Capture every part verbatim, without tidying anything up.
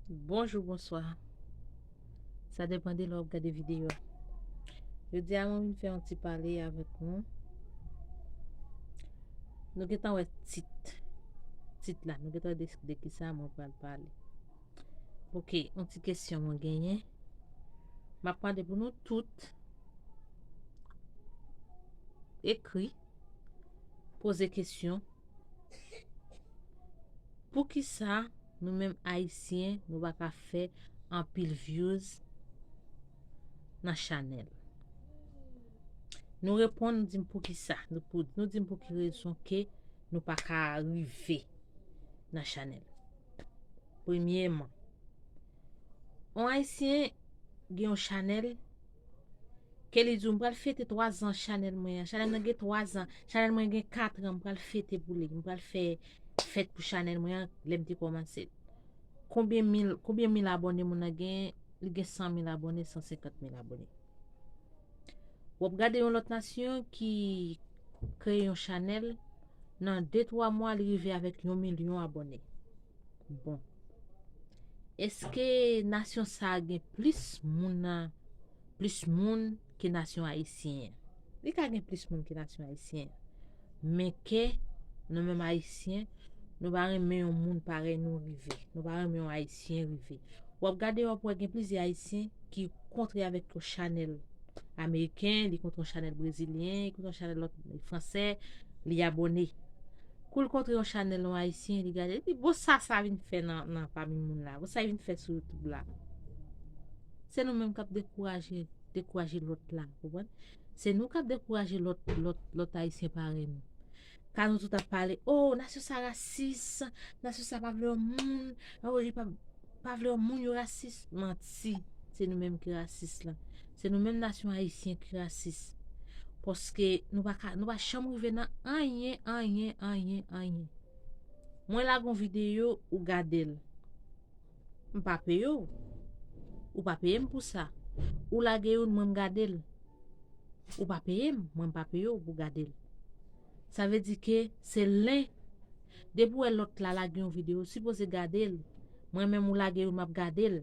Bonjou, bonswa. Sa depann de lè w ap gade videyo a. Jodi a, mwen vin fè yon ti pale avèk nou. Nou gentan wè tit. Tit la, nou gentan wè de, de ki sa mwen pral pale. Ok, yon ti kesyon mwen genyen. M ap mande pou nou tout ekri, poze kesyon. Poukisa nou menm Ayisyen, nou pa ka fè anpil views nan chanèl? Nou reponn, nou di m poukisa. Nou, pou, nou di m pou ki rezon ke nou pa ka rive nan chanèl. Premyèman, yon Ayisyen gen yon chanèl ke li di w, "M pral fete twa zan chanèl mwen an. Chanèl mwen gen twa zan. Chanèl mwen gen kat an. M pral fete pou li. M pral fè fèt pou chanèl mwen an lè m te kòmanse l." Konbyen mil, konbyen mil abòne moun nan gen? Li gen san mil abòne, san senkant mil abòne. W ap gade yon lòt nasyon ki kreye yon chanèl, nan de twa mwa, li rive avèk yon milyon abòne. Bon. Èske nasyon sa a gen plis moun nan, plis moun ke nasyon ayisyen an? Li ka gen plis moun ke nasyon ayisyen an. Men ke nou menm Ayisyen, nou pa renmen yon moun parèy nou rive. Nou pa renmen yon Ayisyen rive. W ap gade, w ap wè gen plizyè Ayisyen ki kontre avèk yon chanèl ameriken, li kontre yon chanèl brezilyen, li kontre yon chanèl lòt fransè, li abòne. Kou l kontre yon chanèl yon Ayisyen, li gade, li di, "Bon, sa, sa vin fè nan, nan pami moun la? Bon, sa vin fè sou YouTube la?" Se nou menm k ap dekouraje, dekouraje lòt la, konprann? Se nou k ap dekouraje lòt, lòt, lòt Ayisyen parèy nou. Ka nou tout ap pale, "Oh, nasyon sa rasis, nasyon sa pa vle yon moun, oh, li pa, pa vle yon moun, yo rasis." Manti, se nou menm ki rasis la. Se nou menm nasyon ayisyen ki rasis. Paske nou pa ka, nou pa janm rive nan anyen, anyen, anyen, anyen. Mwen lage yon videyo, ou gade l. M pa peye w. Ou pa peye m pou sa. Ou lage youn, mwen m gade l. Ou pa peye m, mwen m pa peye w pou gade l. Sa vle di ke se len. Depi w wè lòt la lage yon videyo, ou sipoze gade l. Mwen menm, ou lage youn, m ap gade l.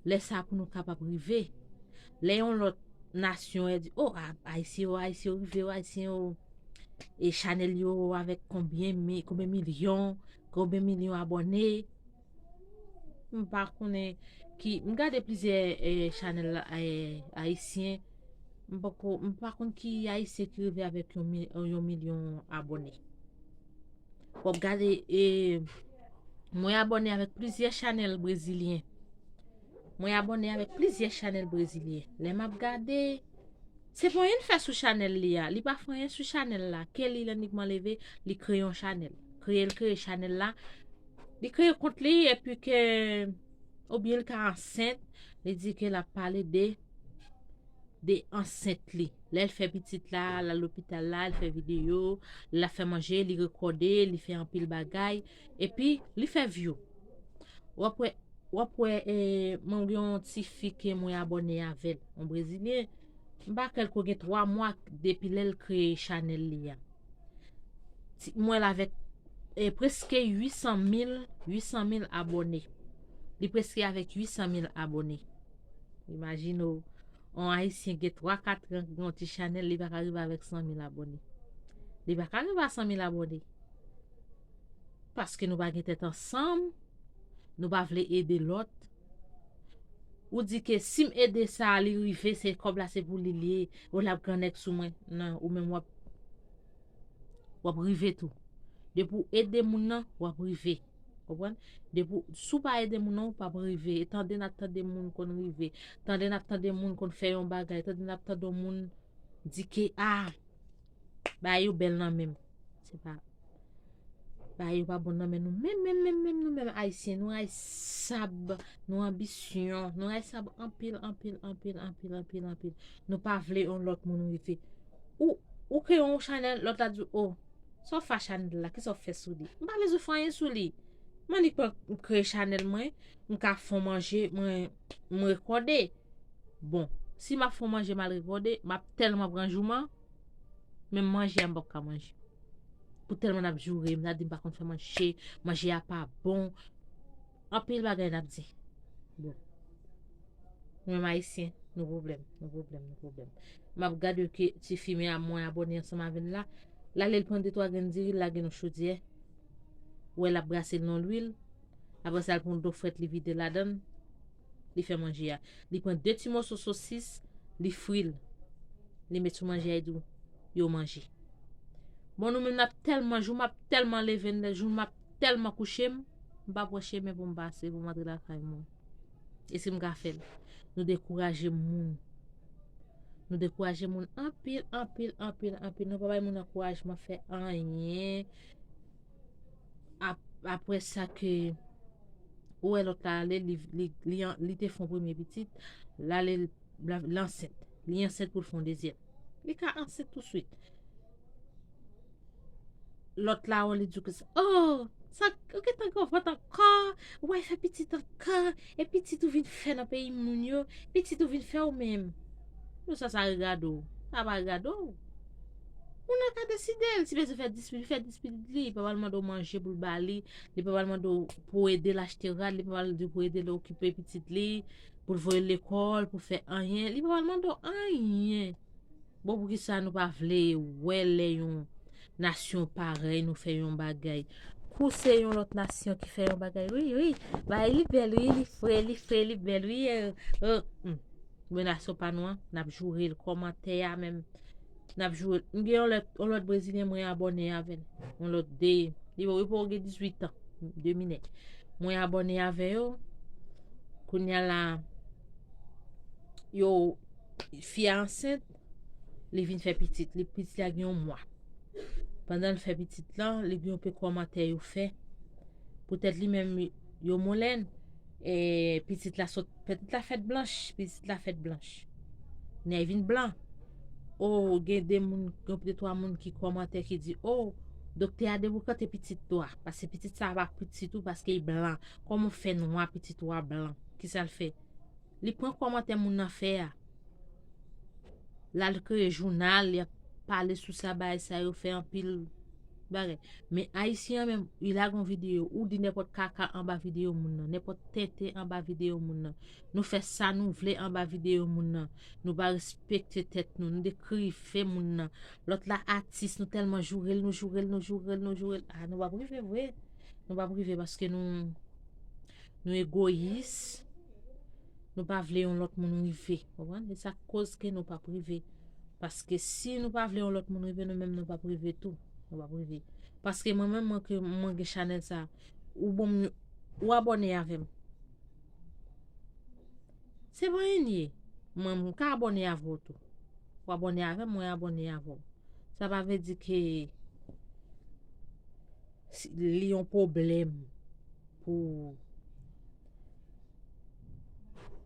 Lè sa pou nou kapab rive. Lè yon lòt nasyon e di, "Oh, a-, Ayisyen yo, Ayisyen yo rive, yo, Ayisyen yo, e chanèl yo avèk konbyen mi-, konbyen milyon, konbyen milyon abòne." M pa konnen ki, m gade plizyè, eh, chanèl, eh, ayisyen. M poko, m pa konn ki ayisyen ki rive avèk yon mi-, yon milyon abòne. W ap gade, eh, mwen abòne avèk plizyè chanèl brezilyen. Mwen abòne avèk plizyè chanèl brezilyen. Lè m ap gade, se pa anyen l fè sou chanèl li a. Li pa fè anyen sou chanèl la. Ke li, lè nèg lan leve, li kreye yon chanèl. Kreye, l kreye chanèl la. Li kreye kont li, epi ke, oubyen l ka ansent, li di ke l ap pale de, de ansent li. Lè l fè pitit la, l al lopital la, l fè videyo, l ap fè manje, li rekòde, li fè anpil bagay, epi li fè view. W ap wè, w ap wè, eh, mwen gen yon ti fi ke mwen abòne avè l, yon brezilyen. M pa kwè l ko gen twa mwa depi lè l kreye chanèl li a. Ti, mwen l avèk, eh, prèske uit san mil, uit san mil abòne. Li prèske avèk uit san mil abòne. Imajine w, yon ayisyen gen twa, kat an, gen yon ti chanèl, li pa ka rive avèk san mil abòne. Li pa ka rive a san mil abòne. Paske nou pa gen tèt ansanm, nou pa vle ede lòt. Ou di ke si m ede sa a, li rive, se kòb la, se pou li l ye, ou l ap grannèg sou mwen. Non, ou menm w ap, w ap rive tou. Depi w ede moun nan, w ap rive. Konprann? Depi w, si w pa ede moun nan, ou p ap rive. E tande n ap tande moun konn rive. Tande n ap tande moun konn fè yon bagay. Tande n ap tande yon moun di ke, ah, bagay yo bèl nan men m. Se pa, bagay yo pa bon nan men nou. Menm, menm, menm, menm nou menm ayisyen, nou ray sab, nou anbisyon, nou ray sab anpil, anpil, anpil, anpil, anpil, anpil. Nou pa vle yon lòt moun rive. Ou, ou kreye yon chanèl, lòt la di, "Oh, sa w fè a chanèl la? Kisa w fè sou li?" M pa bezwen fè anyen sou li. M annik pran, m kreye chanèl mwen, m ka fè yon manje, mwen, m rekòde. Bon, si m ap fè yon manje, m al rekòde, m ap tèlman pran jouman, menm manje a m p ap ka manje. Pou tèlman n ap joure m, n ap di m pa konn fè manje, manje a pa bon. Anpil bagay n ap di. Bon. Nou menm Ayisyen, nou pwoblèm, nou pwoblèm, nou pwoblèm. M ap gade ke ti fi mwen a mwen abòne ansanm avè l la. L ale l pran de twa grenn diri, l lage nan chodyè. Ou wè l ap brase l nan lwil. Apre sa, l pran dlo frèt, li vide ladan l. Li fè manje a. Li pran de ti moso sosis, li fri l. Li met sou manje a, li di w, yo manje. Bon, nou menm n ap tèlman, jou m ap tèlman leve, jou m ap tèlman kouche m, m p ap wè chemen pou m pase, pou m antre lakay mwen. E si m ka fè l? Nou dekouraje moun. Nou dekouraje moun anpil, anpil, anpil, anpil. Nou pa bay moun ankourajman fè anyen. Ap-, apre sa ke ou wè lòt la ale, li, li, li, an- li te fè yon premye pitit, l ale l, l ansent. Li ansent pou l fè yon dezyèm. Li ka ansent touswit. Lòt la, ou li di w ke sa, oh, sa, ou gentan gen vant ankò, ou pral fè pitit ankò, e pitit ou vin fè nan peyi moun yo, pitit ou vin fè ou menm. Yo sa, sa regade w. Sa pa regade w. Moun nan ka deside l, si bezwen fè dis pitit, li fè dis pitit li, li pa pral mande w manje pou l ba li, li pa pral mande w pou ede l achte rad, li pa pral di w pou ede l okipe pitit li, pou l voye l lekòl, pou fè anyen, li pa pral mande w anyen. Bon, poukisa nou pa vle wè lè yon nasyon parèy nou fè yon bagay? Kou se yon lòt nasyon ki fè yon bagay, wi, wi, bay li bèl, wi, li fre, li fre, li bèl, wi, eh, eh, hmm. Men nasyon pa nou an, n ap joure l, kòmantè a menm, n ap joure l. M gen yon lòt, yon lòt brezilyen mwen abòne avè l. Yon lòt de, li, li poko gen dizuit an, de minè. Mwen abòne avè yo. Kounye a la, yo, fi a ansent, li vin fè pitit. Li, pitit la gen yon mwa. Pandan l fè pitit lan, li gen yon pe kòmantè yo fè. Poutèt li menm, yo moulen, e pitit la sot, pitit la fèt blanch, pitit la fèt blanch. Nèy vin blan. O, gen de moun, gen de twa moun ki kòmantè ki di, o, doktè a deboukante pitit ou a, paske pitit sa a pa pitit ou, paske li blan. Kòman w fè nwa pitit ou a blan? Kisa l fè? Li pran kòmantè moun nan fè a. L al kreye jounal, li ap pale sou sa, bagay sa yo fè anpil bagay. Men Ayisyen an menm, li lage yon videyo, ou di nenpòt kaka anba videyo moun nan, nenpòt tenten anba videyo moun nan. Nou fè sa nou vle anba videyo moun nan. Nou pa respekte tèt nou, nou dekrive moun nan. Lòt la atis, nou tèlman joure l, nou joure l, nou joure l, nou joure l. A, nou p ap rive vre. Nou p ap rive paske nou, nou egoyis. Nou pa vle yon lòt moun rive. Konprann? E sa k koz ke nou p ap rive. Paske si nou pa vle yon lòt moun rive, nou menm nou p ap rive tou. Nou p ap rive. Paske mwen menm, mwen ke mwen gen chanèl sa, ou ban m, ou abòne avè m. Se pa anyen l ye. Mwen, m ka abòne avè w tou. Ou abòne avè m, mwen abòne avè w. Sa pa vle di ke si, li yon pwoblèm pou,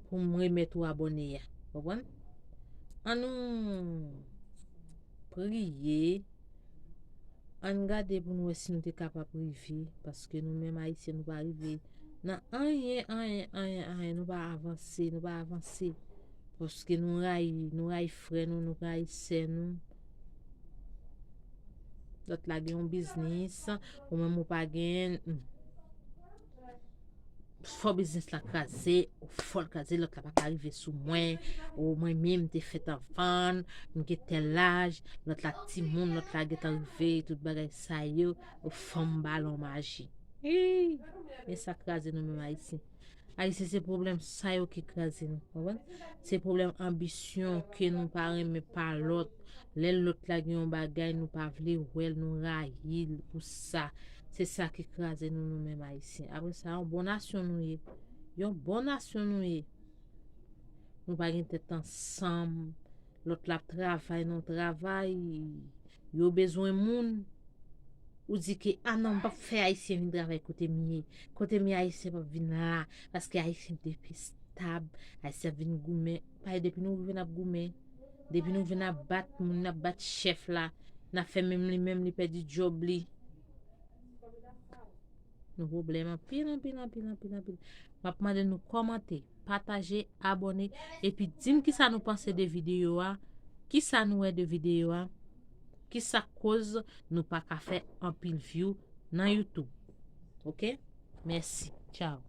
pou m remèt ou abòne a. Konprann? An nou priye. Ann gade pou n wè si nou te kapab rive, paske nou menm Ayisyen, nou pa rive nan anyen, anyen, anyen, anyen. Nou pa avanse, nou pa avanse. Paske nou rayi, nou rayi frè nou, nou rayi sè nou. Lòt la gen yon biznis, ou menm ou pa gen. Hmm. Fò biznis la kraze, ou fò l kraze, lòt la pa ka rive sou mwen, ou mwen menm m te fèt anvan, m gen tèl laj, lòt la timoun, lòt la gentan rive, tout bagay sa yo, ou fanm balon maji. Ii, men sa kraze nou menm Ayisyen. Ayisyen se pwoblèm sa yo ki kraze nou, konprann? Se pwoblèm anbisyon ke nou pa renmen pa lòt. Lè lòt la gen yon bagay, nou pa vle wè l, nou rayi l pou sa. Se sa ki kraze nou, nou menm Ayisyen. Apre sa, yon bon nasyon nou ye. Yon bon nasyon nou ye. Nou pa gen tèt ansanm. Lòt la ap travay nan yon travay. Yo bezwen moun. Ou di ke, a non, m p ap fè Ayisyen vin travay kote m ye. Kote m ye, Ayisyen p ap vin la. Paske Ayisyen detestab. Ayisyen ap vin goumen. Paske depi nou rive, n ap goumen. Depi nou vin ap bat moun, n ap bat chèf la, n ap fè menm li menm li pèdi djòb li. Nou pwoblèm anpil, anpil, anpil, anpil, anpil. M ap mande nou kòmante, pataje, abòne, epi di m kisa nou panse de videyo a, kisa nou wè de videyo a, kisa k koz nou pa ka fè anpil view nan YouTube. Oke? Mèsi. Tchao.